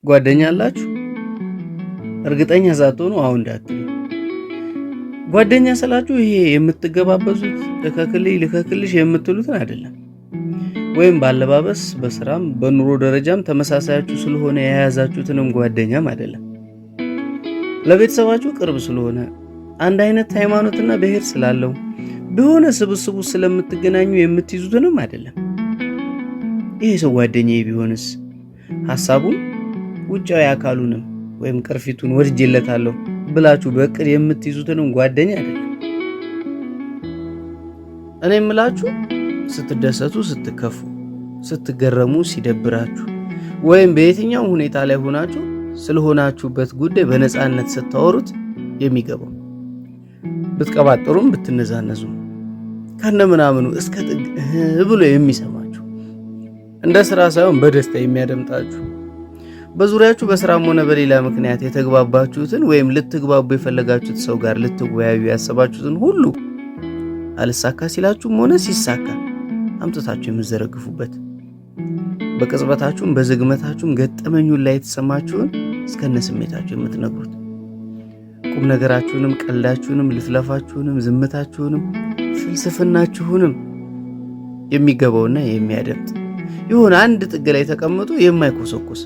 ጓደኛ አላችሁ? እርግጠኛ ሳትሆኑ አሁን እንዳትሉ። ጓደኛ ስላችሁ ይሄ የምትገባበዙት እከክልኝ ልከክልሽ የምትሉትን አይደለም። ወይም ባለባበስ በስራም በኑሮ ደረጃም ተመሳሳያችሁ ስለሆነ የያዛችሁትንም ጓደኛም አይደለም። ለቤተሰባችሁ ቅርብ ስለሆነ፣ አንድ አይነት ሃይማኖትና ብሔር ስላለው፣ በሆነ ስብስቡ ስለምትገናኙ የምትይዙትንም አይደለም። ይሄ ሰው ጓደኛዬ ቢሆንስ ሐሳቡን ውጫዊ አካሉንም ወይም ቅርፊቱን ወድጄለታለሁ ብላችሁ በእቅድ የምትይዙትንም ጓደኛ አይደለም። እኔ የምላችሁ ስትደሰቱ፣ ስትከፉ፣ ስትገረሙ፣ ሲደብራችሁ ወይም በየትኛውም ሁኔታ ላይ ሆናችሁ ስለሆናችሁበት ጉዳይ በነፃነት ስታወሩት የሚገባው፣ ብትቀባጥሩም ብትነዛነዙም ከነምናምኑ እስከ ጥግ ብሎ የሚሰማችሁ፣ እንደ ስራ ሳይሆን በደስታ የሚያደምጣችሁ፣ በዙሪያችሁ በስራም ሆነ በሌላ ምክንያት የተግባባችሁትን ወይም ልትግባቡ የፈለጋችሁት ሰው ጋር ልትወያዩ ያሰባችሁትን ሁሉ አልሳካ ሲላችሁም ሆነ ሲሳካ አምጥታችሁ የምትዘረግፉበት፣ በቅጽበታችሁም በዝግመታችሁም ገጠመኙን ላይ የተሰማችሁን እስከነ ስሜታችሁ የምትነግሩት፣ ቁም ነገራችሁንም ቀልዳችሁንም ልፍለፋችሁንም ዝምታችሁንም ፍልስፍናችሁንም የሚገባውና የሚያደምጥ፣ የሆነ አንድ ጥግ ላይ ተቀምጦ የማይኮሰኩስ፣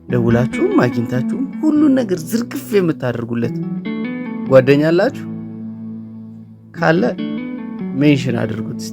ደውላችሁም አግኝታችሁም ሁሉን ነገር ዝርግፍ የምታደርጉለት ጓደኛ አላችሁ? ካለ mention አድርጉት እስቲ።